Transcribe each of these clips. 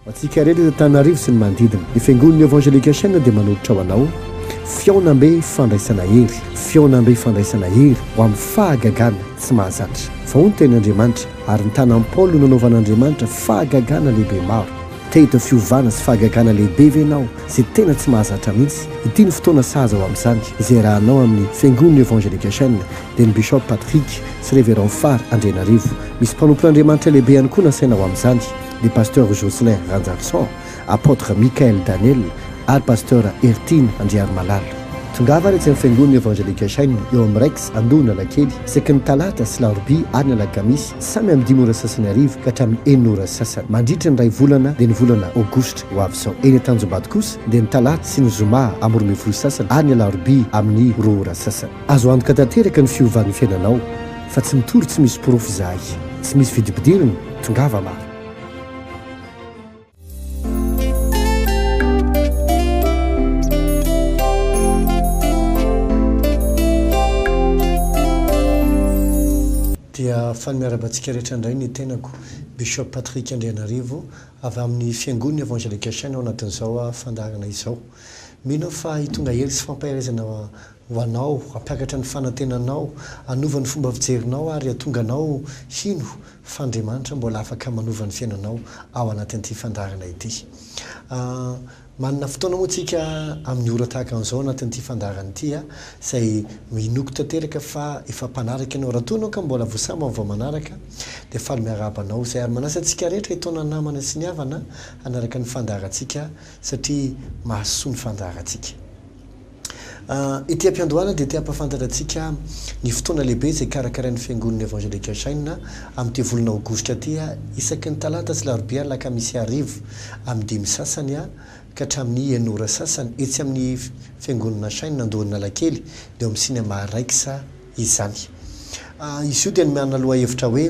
Ho antsika rehetra eto Antananarivo sy ny manodidina, ny Fiangonan'ny Evangelique Chaîne dia manolotra ho anao Fihaonambe fandraisana hery, Fihaonambe fandraisana hery ho amin'ny fahagagana tsy mahazatra. Fa hoy ny tenin'Andriamanitra, Ary ny tanan'i Paoly no nanaovan'Andriamanitra fahagagana lehibe maro. Te hahita fiovana sy fahagagana lehibe ve ianao izay tena tsy mahazatra mihitsy? Ity no fotoana sahaza ho amin'izany, izay iarahanao amin'ny Fiangonan'ny Evangelique Chaîne, dia ny Bishop Patrick sy Révérend Fary Andrianarivo. Misy mpanompon'Andriamanitra lehibe ihany koa nasaina ho amin'izany, ny Pasteur Jocelyn Ranjarison, Apôtre Michael Daniel ary Pasteur Heritiana Andriarimalala. Tongava ary etsy amin'ny Fiangonana Evangelique Shine eo amin'ny Rex Andohan'Analakely isaky ny Talata sy Larobia ary ny Alakamisy samy amin'ny dimy ora sasany hariva ka hatramin'ny enina ora sasany mandritra ny iray volana dia ny volana Aogositra ho avy izao. Eny Tanjombato kosa dia ny Talata sy ny Zoma amin'ny 12 sasany ary ny Alarobia amin'ny roa ora sasany. Azo antoka tanteraka ny fiovan'ny fiainanao fa tsy mitory tsy misy porofo izahay. Tsy misy vidim-pidirana, tongava maro. Dia faly miarahaba antsika rehetra indray ny tenako, Bishop Patrick Andrianarivo, avy amin'ny Fiangonana Evangelique Chaîne ao anatin'izao fandaharana izao. Mino aho fa hitondra hery sy fampaherezana ho anao, hampiakatra ny fanantenanao, hanova ny fomba fijerinao ary hahatonga anao hino fa Andriamanitra mbola afaka manova ny fiainanao ao anatin'ity fandaharana ity. Manana fotoana moa tsika amin'ny ora tahaka an'izao anatin'ity fandaharana ity izay inoako tanteraka fa efa mpanaraka ianao. Raha toa ianao ka mbola vao sambany vao manaraka dia faly miarahaba anao izay ary manasa antsika rehetra hitaona namana sy ny havana hanaraka ny fandaharantsika satria mahasoa ny fandaharantsika. Ety am-piandohana dia te hampahafantatra antsika ny fotoana lehibe izay karakarain'ny Fiangonana Evangelique Shine amin'ity volana aogositra ity isaky ny talata sy larobia ary lakamisy hariva amin'ny dimy sasany ka hatramin'ny enina ora sasany etsy amin'ny Fiangonana Shine Andohan'Analakely dia ao amin'ny Cinéma Rex izany. Izy io dia nomena lohahevitra hoe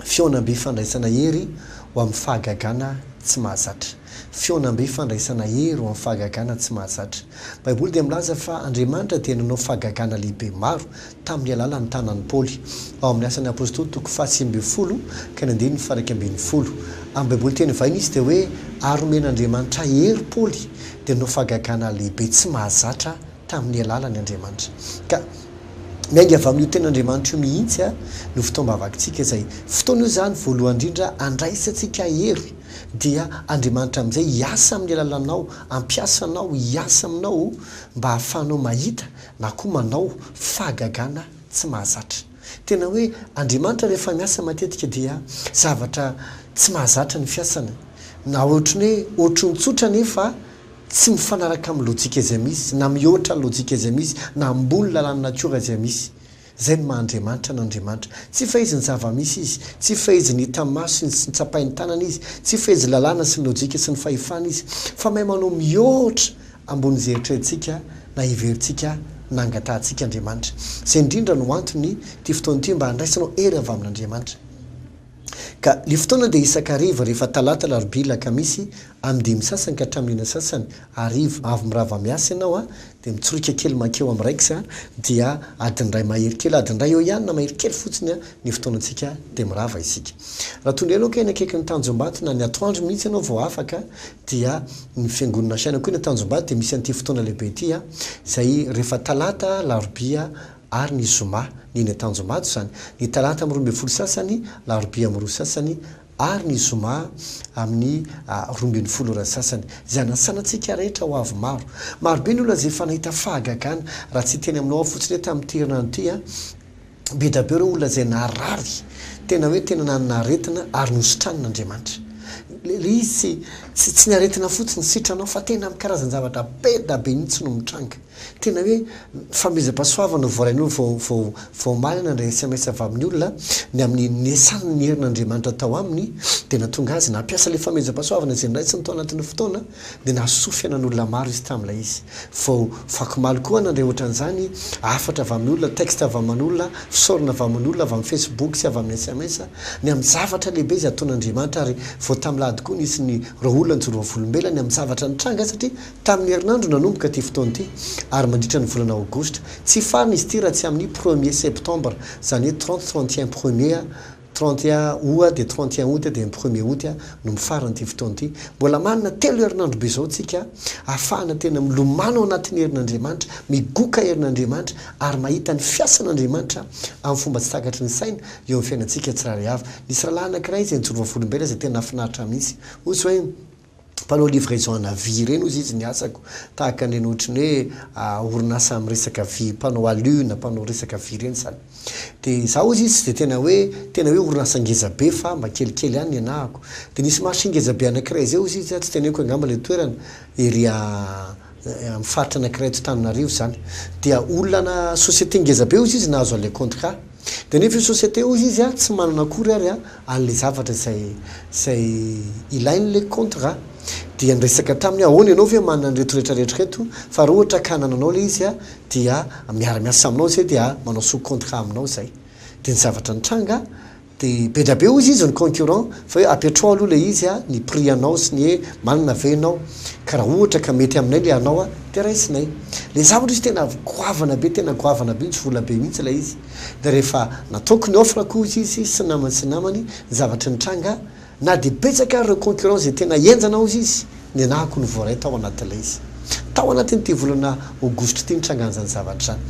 Fihaonambe fandraisana hery ho amin'ny fahagagana tsy mahazatra. Fihaonambe fandraisana hery ho amin'ny fahagagana tsy mahazatra. Baiboly dia milaza fa Andriamanitra dia nanao fahagagana lehibe maro tamin'ny alalan'ny tanan'i Paoly. Ao amin'ny Asan'ny Apostoly toko faha-19 ka ny andininy faha-11. Amin'ny Baiboly teny vahiny izy dia hoe ary nomen'Andriamanitra hery Paoly dia nanao fahagagana lehibe tsy mahazatra tamin'ny alalany Andriamanitra. Ka miainga avy amin'io tenin'Andriamanitra io mihitsy no fotoam-bavakitsika izay fotoana io izany voalohany indrindra andraisantsika hery dia Andriamanitra amin'izay hiasa amin'ny alalanao, hampiasa anao, hiasa aminao mba hahafahanao mahita na koa manao fahagagana tsy mahazatra. Tena hoe Andriamanitra rehefa miasa matetika dia zavatra tsy mahazatra ny fiasany na ohatry ny hoe ohatry ny tsotra nefa tsy mifanaraka amin'ny lojika izay misy, na mihoatra ny lojika izay misy, na ambony lalàn'ny natiora izay misy. Izay no maha Andriamanitra an'Andriamanitra. Tsy feheziny zava-misy Izy, tsy feheziny hita maso sy ny tsapain'ny tanana Izy, tsy feheziny lalàna sy ny lojika sy ny fahefana Izy, fa mahay manao mihoatra ambonin'izay eritreretintsika na heverintsika na angatahantsika Andriamanitra. Izay indrindra no antony ity fotoana ity mba handraisanao hery avy amin'Andriamanitra. Ka le fotoana dia isan-kariva rehefa talata, alarobia, lakamisy, amin'ny dimy sasany ka hatramin'ny enina sasany hariva, avy mirava miasa ianao a, dia mitsoriaka kely mankeo amin'ny Rex a, dia adiny iray mahery kely, adiny iray eo ihany na mahery kely fotsiny a, ny fotoanantsika dia mirava isika. Raha toa indray ianao ka eny akaikin'ny Tanjombato na ny atoandro mihitsy ianao vao afaka dia ny fiangonana Shine koa eny Tanjombato dia misy an'ity fotoana lehibe ity a, izay rehefa talata, alarobia, ary ny zoma, ny eny Antanjombato izany, ny talata amin'ny 12 sasany, larobia amin'ny roa sasany, ary ny zoma amin'ny 12 ora sasany. Izay anasana antsika rehetra ho avy maro. Marobe ny olona izay efa nahita fahagagana, raha tsy hiteny aminao aho fotsiny hoe tamin'ity herinandro ity an, be dia be ireo olona izay narary, tena hoe tena nanana aretina ary nositranin'Andriamanitra. Ilay izy tsy tsy ny aretina fotsiny sitranao fa tena amin'ny karazan-javatra be dia be mihitsy no mitranga. Tena hoe fanomezam-pahasoavana voarainao vao vao vao omaly nandray sms avy amin'ny olona ny amin'ny niasany ny herin'Andriamanitra tao aminy dia nahatonga azy nampiasa ilay fanomezam-pahasoavana izay noraisiny tao anatin'ny fotoana dia nahasoa fiainan'olona maro izy tamin'ilay izy. Vao fakomaly koa nandray ohatran'izany hafatra avy amin'ny olona, texte avy aman'olona, fisaorana avy aman'olona avy amin'ny facebook sy avy amin'ny sms ny amin'ny zavatra lehibe izay ataon'Andriamanitra ary vao tamin'ny lahady koa nisy ny ireo olona nijoro vavolombelona ny amin'ny zavatra nitranga satria Tamin'ny herinandro nanomboka ity fotoana ity ary mandritra ny volana aogositra. Tsy hifarana izy ity raha tsy amin'ny premier septembre, izany hoe 30, 31 premier. 31 août dia 31 août dia ny premier août no mifarana ity fotoana ity. Mbola manana telo herinandro be izao tsika ahafahana tena milomano ao anatin'ny herin'Andriamanitra, migoka herin'Andriamanitra ary mahita ny fiasan'Andriamanitra amin'ny fomba tsy takatry ny saina eo amin'ny fiainantsika tsirairay avy. Nisy rahalahy anankiray izay nijoro vavolombelona izay tena nahafinaritra mihitsy. Hoy izy hoe, Mpanao livraison ana vy ireny hozy izy ny asako, tahaka an'ireny ohatry ny hoe orinasa miresaka vy, mpanao alu na mpanao resaka vy ireny izany. Dia izaho hozy izy tsy dia tena hoe tena hoe orinasa ngeza be fa mba kelikely ihany ny anahako. Dia nisy marché ngeza be anankiray izay hozy izy, tsy teneniko angamba ilay toerana, ery amin'ny faritra anankiray eto Tananarivo izany. Dia olona ana société ngeza be hozy izy nahazo an'ilay contrat. Dia nefa io société io hozy izy tsy manana akory ary an'ilay zavatra izay izay ilain'ilay contrat. Dia niresaka taminy aho, ahoana ianao ve manana an'ireto rehetra rehetra ireto fa raha ohatra ka anananao ilay izy dia miara-miasa aminao izay dia manao sous contrat aminao izay. Dia ny zavatra nitranga Dia be dia be hozy izy ny concurrent fa hoe apetrao aloha ilay izy a, ny prix anao sy ny hoe manana ve ianao, ka raha ohatra ka mety aminay ilay anao a, dia raisinay. Ilay zavatra izy tena goavana be, tena goavana be mihitsy, vola be mihitsy ilay izy. Dia rehefa nataoko ny offre-ko hozy izy sy ny namany sy ny namany, ny zavatra nitranga, Na dia betsaka ary ireo concurrents izay tena henjana hozy izy, ny anahako no voaray tao anatin'ilay izy. Tao anatin'ity volana aogositra ity nitrangan'izany zavatra izany.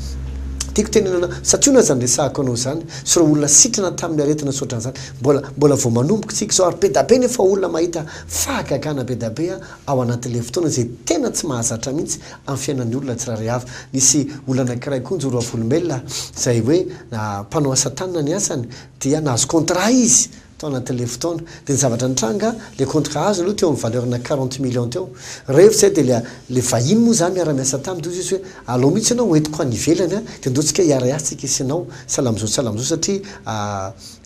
Tiako tenenana, santionany izany resahako anao izany, sy ireo olona sitrana tamin'ny aretina sy ohatran'izany. Mbola, mbola vao manomboka isika izao ary be da be nefa olona mahita fahagagana be da be ao anatin'ilay fotoana izay tena tsy mahazatra mihitsy amin'ny fiainan'ny olona tsirairay avy. Nisy olona anankiray koa nijoro vavolombelona izay hoe mpanao asa tanana ny asany dia nahazo contrat izy Tao anatin'ilay fotoana. Dia ny zavatra nitranga, ilay contrat azony aloha teo amin'ny valeur-na quarante millions teo. Rehefa izay dia ilay ilay vahiny moa izany miara-miasa taminy dia hoy izy hoe alao mihitsy ianao hoentiko any ivelany an, dia ndao tsika hiara-hiasa tsika sy ianao, sahala amin'izao sahala amin'izao satria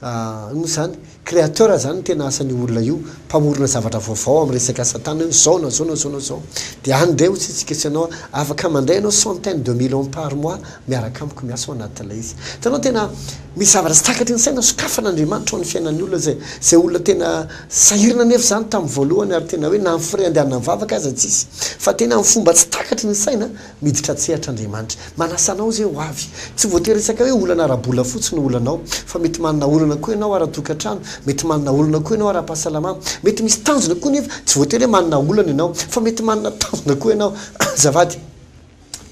inona moa izany, créateur izany no tena asan'io olona io, mpamorona zavatra vaovao amin'ny resaka asa tanana hoe izao na izao na izao na izao. Dia any indray hoy tsika sy ianao, afaka mandray ianao centaine de millions par mois miaraka amiko miasa ao anatin'ilay izy. Hitanao tena misy zavatra tsy takatry ny saina sokafan'Andriamanitra ao amin'ny fiainan'ny olona izay izay olona tena sahirana anefa izany tamin'ny voalohany ary tena hoe na ny frais andehanana mivavaka aza tsisy fa tena amin'ny fomba tsy takatry ny saina miditra an-tsehatra Andriamanitra. Manasa anao izay ho avy. Tsy voatery resaka hoe olana ara-bola fotsiny no olanao fa mety manana olana koa ianao ara-tokantrano, mety manana olana koa ianao ara-pahasalamana, mety misy tanjona koa nefa tsy voatery hoe manana olana ianao fa mety manana tanjona koa ianao. Azafady.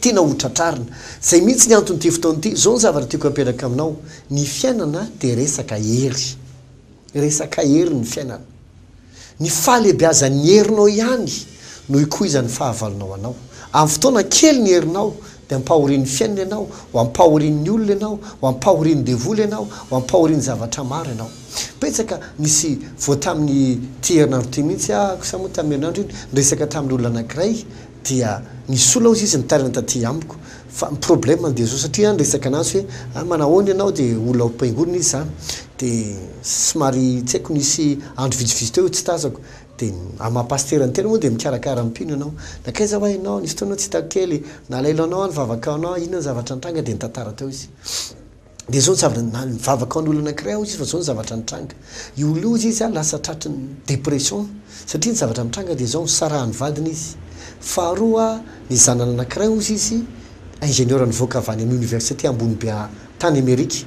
Tiana ho tratrarina. Izay mihitsy ny anton'ity fotoana ity. Izao ny zavatra tiako apetraka aminao, ny fiainana dia resaka hery. Resaka hery ny fiainana. Ny fahalehibeazan'ny herinao ihany no ikoizan'ny fahavalonao anao. Amin'ny fotoana kely ny herinao dia ampahorian'ny fiainana ianao, ho ampahorian'ny olona ianao, ho ampahorian'ny devoly ianao, ho ampahorian'ny zavatra maro ianao. Betsaka, nisy vao tamin'ity herinandro ity mihitsy aho, sa moa tamin'ny herinandro iny, niresaka tamin'olona anankiray, dia nisy olona hozy izy nitaraina taty amiko fa ny problème dia zao satria niresaka anazy hoe ah manahoana ianao dia olona ao am-piangonana izy zany dia somary tsy haiko nisy andro vitsivitsy teo tsy tazako dia amin'ny maha pasitera ny tena moa dia mikarakara ny mpino ianao nankaiza hoa ianao nisy fotoana tsy hitako kely nalaelo anao aho nivavaka ho anao inona ny zavatra nitranga dia nitantara teo izy Dia izao ny zavatra, na nivavaka ho an'olona anankiray aho hozy izy fa izao ny zavatra nitranga. Io olona io hozy izy lasa tratry ny dépression satria ny zavatra mitranga dia izao, nisarahan'ny vadiny izy. Faharoa, ny zanany anankiray hozy izy ingénieur nivoaka avy any amin'ny université ambony be tany Amerika.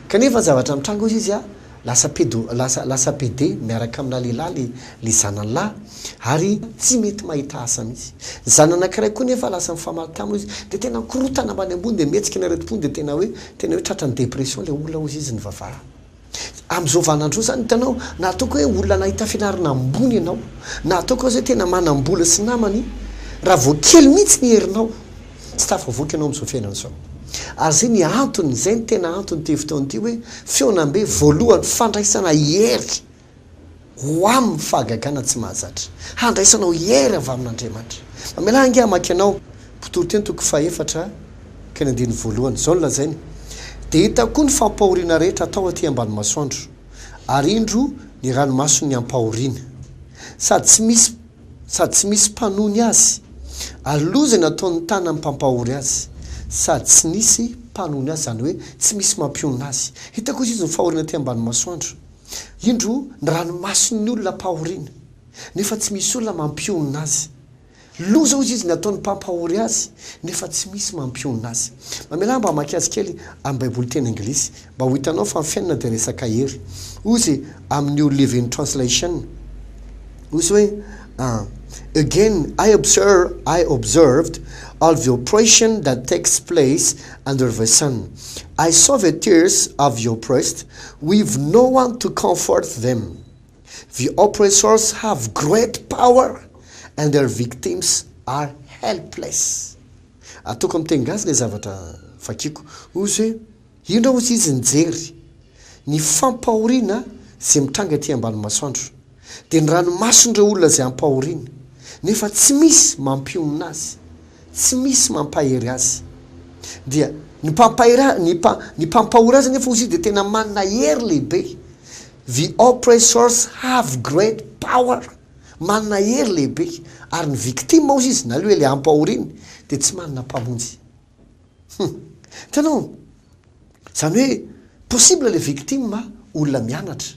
Kanefa ny zavatra mitranga hozy izy Lasa pedo lasa lasa PD miaraka amina lehilahy le le zanany lahy ary tsy mety mahita asa mihitsy. Ny zanany anakiray koa nefa lasa mifamaly taminy ozy de tena mikorotana ambany ambony de mihetsika ny aretim-pony de tena hoe tena hoe tratran'ny dépression le olona ozy izy nivavaha. Amin'izao vaninandro izao zany hitanao na ataoko hoe olona nahita fianarana ambony ianao na ataoko aza hoe tena manam-bola sy namany raha vao kely mihitsy ny herinao Tsy tafavoaka ianao amin'izao fiainana izao. Ary izay ny antony, izay ny tena anton'ity fotoana ity hoe fihaonambe voalohany fandraisana hery ho amin'ny fahagagana tsy mahazatra. Handraisanao hery avy amin'Andriamanitra. Mamelà ange hamaky anao Mpitoriteny toko fahefatra ka ny andininy voalohany. Izao no lazainy, Dia hitako koa ny fampahoriana rehetra atao aty ambany masoandro, ary indro ny ranomason'ny ampahoriana, sady tsy misy sady tsy misy mpanony azy, ary loza ny ataon'ny tanan'ny mpampahory azy, sady tsy nisy mpanony azy, izany hoe tsy misy mampionona azy. Hitako hozy izy ny fahoriana aty ambany masoandro. Indro ny ranomason'ny olona ampahoriana, nefa tsy misy olona mampionona azy. Loza hozy izy ny ataon'ny mpampahory azy nefa tsy misy mampionona azy. Mamelà mba hamaky azy kely amin'ny Baiboly teny anglisy mba ho hitanao fa ny fiainana dia resaka hery. Hozy amin'ny New Living Translation, hozy hoe, Again I observe, I observed all the oppression that takes place under the sun. I saw the tears of the oppressed with no one to comfort them. The oppressors have great power and their victims are helpless. Ataoko amin'ny teny gasy ilay zavatra vakiko. Hozy hoe, indro hozy izy nijery ny fampahoriana izay mitranga ety ambany masoandro. Dia ny ranomason'ireo olona izay ampahoriana, nefa tsy misy mampionona azy, tsy misy mampahery azy. Dia ny mpampahery, ny mpa, ny mpampahory azy anefa hozy izy dia tena manana hery lehibe. The oppressors have great power, manana hery lehibe, ary ny victime hozy izy, na le hoe le ampahoriany, dia tsy manana mpamonjy. Hum. Hitanao? Izany hoe possible le victime olona mianatra,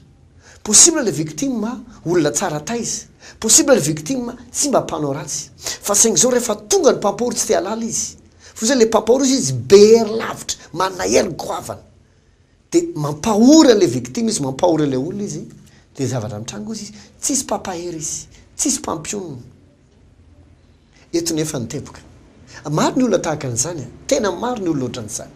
possible le victime olona tsara taiza, possible le victime tsy mba mpanao ratsy, fa saingy izao rehefa tonga ny mpampahory tsy te halala izy, fa izay le mpampahory hozy izy be hery lavitra, manana hery goavana. Dia mampahory an'ilay victime izy, mampahory an'ilay olona izy, dia zavatra mitranga hozy izy, tsisy mpampahery izy, tsisy mpampionona. Eto nefa ny teboka. Maro ny olona tahaka an'izany an, tena maro ny olona ohatran'izany.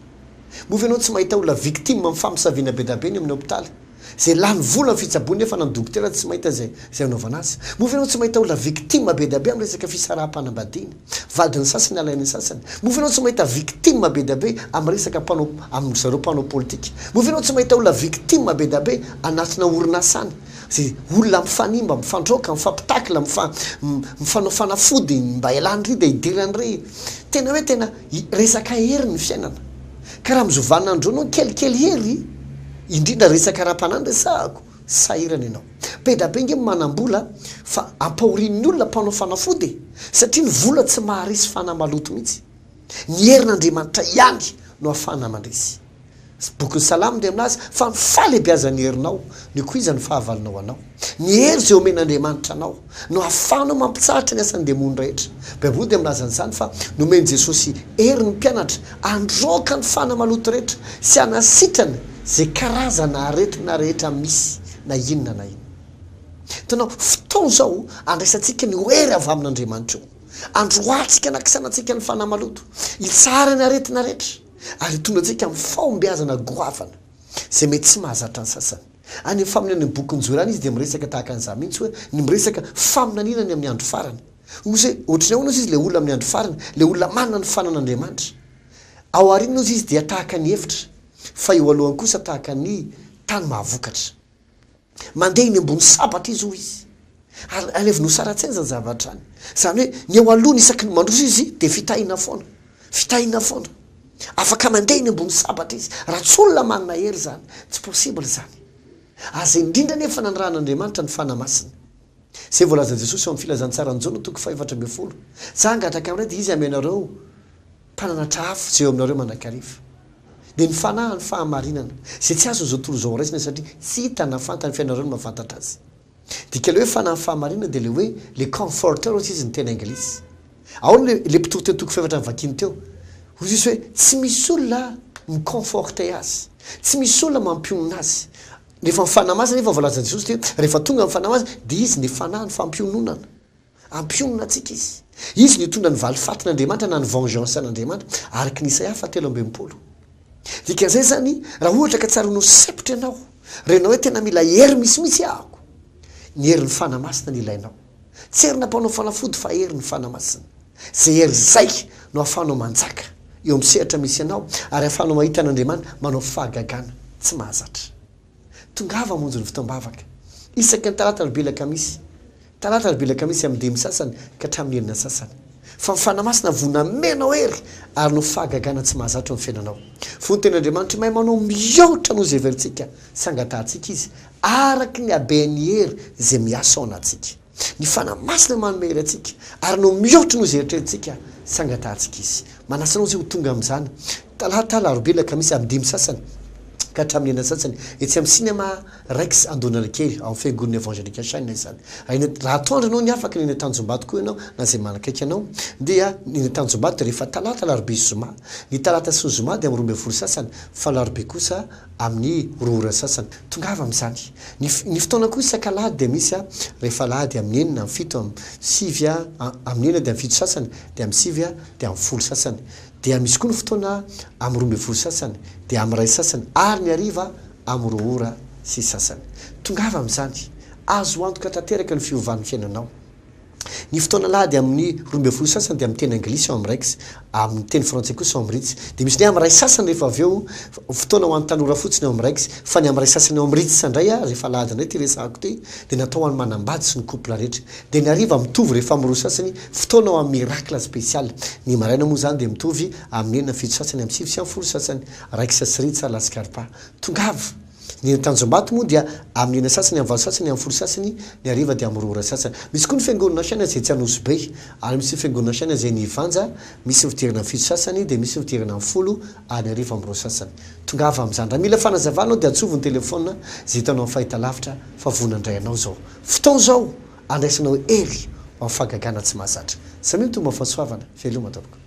Moa ve ianao tsy mahita olona victime amin'ny famosaviana be da be any amin'ny hopitaly? Izay lany vola amin'ny fitsaboana nefa na ny dokotera tsy mahita izay izay anaovana azy. Moa ve ianao tsy mahita olona victime be dia be amin'ny resaka fisaraham-panambadiana? Vadin'ny sasany alain'ny sasany. Moa ve ianao tsy mahita victime be dia be amin'ny resaka mpanao amin-dry zareo mpanao politika? Moa ve ianao tsy mahita olona victime be dia be anatina orinasa any? Izay olona mifanimba, mifandroaka, mifampitakla, mifa mifanao fanafody mba hialan'ry dia hidiran'ry. Tena hoe tena resaka hery ny fiainana. Ka raha amin'izao vaninandro izao ianao kelikely hery, indrindra resaka ara-panahy no resahako, sahirana ianao. Be da be nge ny manam-bola fa ampahorian'ny olona mpanao fanafody e! Satria ny vola tsy maharesy fanahy maloto mihitsy. Ny herin'Andriamanitra ihany no ahafahana mandresy. Bokin'ny Salamo dia milaza fa ny fahalebiazan'ny herinao no ikoizan'ny fahavalonao anao. Ny hery izay omen'Andriamanitra anao no ahafahanao mampitsahatra ny asan'ny demony rehetra. Baiboly dia milaza an'izany fa nomen'i Jesosy hery ny mpianatra handroaka ny fanahy maloto rehetra sy hanasitrana izay karazana aretina rehetra misy na inona na inona. Hitanao, fotoana izao andraisantsika ny hery avy amin'Andriamanitra io. Androahantsika anakisanantsika ny fanahy maloto, hitsara ny aretina rehetra. ary hitondra antsika amin'ny fahombiazana goavana izay mety tsy mahazatra ny sasany. Any amin'ny faminaniana ny bokin'i Joela any izy dia miresaka tahaka an'izany mihitsy hoe ny miresaka faminaniana ny amin'ny andro farany. Hoy izy hoe, Ohatry ny ahoana hozy izy ilay olona amin'ny andro farany, ilay olona manana ny fanan'Andriamanitra. Ao aoriana hozy izy dia tahaka ny efitra, fa eo alohany kosa tahaka ny tany mahavokatra. Mandeha eny ambony sabatra izy, hoy izy. Ary aleviny ho sara-tsaina izany zavatra izany. Izany hoe ny eo alohany isaky ny mandroso izy dia fitahina foana. Fitahina foana. Afaka mandeha eny ambony sabatra izy. Raha tsy olona manana hery izany, tsy possible izany. Aza indrindra anefa nanirahan'Andriamanitra ny Fanahy Masina. Izay voalazan'i Jesosy ao amin'ny Filazantsaran'i Jaona toko faha-14. Za hangataka aminay dia Izy hamenareo Mpananatra afo izay eo aminareo mandrakariva. Dia ny Fanahy ny fahamarinana, izay tsy azon'izao tontolo izao raisina satria tsy hita na fantany fa ianareo no mahafantatra azy. Dika ilay hoe Fanahy ny fahamarinana dia ilay hoe le comforter hozy izy ny teny anglisy. Ahoana ilay ilay mpitory teo toko fahefatra novakiany teo? Hozy izy hoe tsy misy olona mi-comforter azy, tsy misy olona mampionona azy. Rehefa ny Fanahy Masina nefa voalazan'i Jesosy dia hoe rehefa tonga ny Fanahy Masina dia izy ny Fanahy ny fampiononana. Hampionona antsika Izy. Izy no hitondra ny valifatin'Andriamanitra na ny vengeance an'Andriamanitra, araka ny Isaia fahatelo amby 60. Dikan'izay izany, raha ohatra ka tsaroanao sempotra ianao, renao hoe tena mila hery misimisy ahako, ny herin'ny Fanahy Masina no ilainao. Tsy herina mpanao fanafody fa herin'ny Fanahy Masina. Izay hery izay no ahafahanao manjaka eo amin'ny sehatra misy anao ary ahafahanao mahita an'Andriamanitra manao fahagagana tsy mahazatra. Tongava hamonjy ny fotoam-bavaka. Isaky ny talata alarobia alakamisy. Talata alarobia alakamisy amin'ny dimy sasany ka hatramin'ny enina sasany. Fa ny Fanahy Masina vonamenao hery ary no fahagagana tsy mahazatra eo amin'ny fiainanao. Fony tena Andriamanitra mahay manao mihoatra noho izay heverintsika sy angatahantsika Izy, araka ny haben'ny hery izay miasa ao anatintsika. Ny Fanahy Masina manome hery antsika ary no mihoatra noho izay eritreretintsika sy angatahantsika Izy. Manasa anao izay ho tonga amin'izany. Talata, alarobia, alakamisy amin'ny dimy sasany. Ka hatramin'ny enina sasany, etsy amin'ny Cinéma Rex Andohanalakely, ao amin'ny Fiangonana Evangelika Shine izany. Raha eny, raha atoandro ianao ny afaka, ny eny Tanjombato koa ianao, na izay manakaiky anao, dia ny eny Tanjombato dia rehefa talata, alarobia sy zoma. Ny talata sy ny zoma dia amin'ny 12 sasany, fa alarobia kosa amin'ny roa ora sasany. Tongava amin'izany. Ny, ny fotoana koa isaka alahady dia misy, rehefa alahady amin'ny enina, amin'ny fito, amin'ny sivy, amin'ny enina dia amin'ny fito sasany, dia amin'ny sivy, dia amin'ny folo sasany. Dia misy koa ny fotoana amin'ny 12 sasany, dia amin'ny iray sasany, ary ny hariva amin'ny roa ora sy sasany. Tongava amin'izany. Azo antoka tanteraka ny fiovan'ny fiainanao. Ny fotoana alahady amin'ny 12 sasany dia amin'ny teny anglisy ao amin'ny Rex, amin'ny teny frantsay kosa ao amin'ny Ritz. Dia misy indray amin'ny iray sasany rehefa avy eo, fotoana ho an'ny tanora fotsiny ao amin'ny Rex, fa ny amin'ny iray sasany ao amin'ny Ritz indray, rehefa alahady indray ity resahako ity, dia natao ho an'ny manambady sy ny couple rehetra. Dia ny hariva mitovy rehefa amin'ny roa sasany, fotoana ho an'ny miracle spécial. Ny maraina moa izany dia mitovy amin'ny enina, fito sasany, amin'ny sivy sy amin'ny folo sasany. Raiksa sy Ritsa Lascarpa. Tongava! Ny eny Tanjombato moa dia amin'ny enina sasany, amin'ny valo sasany, amin'ny folo sasany, ny hariva dia amin'ny roa ora sasany. Misy koa ny fiangonana Shine izay etsy Anosibe. Ary misy ny fiangonana Shine izay eny Ivanja, misy ny fidirana amin'ny fito sasany, dia misy ny fidirana amin'ny folo, ary ny hariva amin'ny roa sasany. Tongava amin'izany. Raha mila fanazavana aho dia antsovo ny telefaonina izay hitanao amin'ny fahitalavitra fa vonona handray anao izao. Fotoana izao andraisanao hery ho amin'ny fahagagana tsy mahazatra. Samia mitombo amin'ny fahasoavana. Veloma tompoko.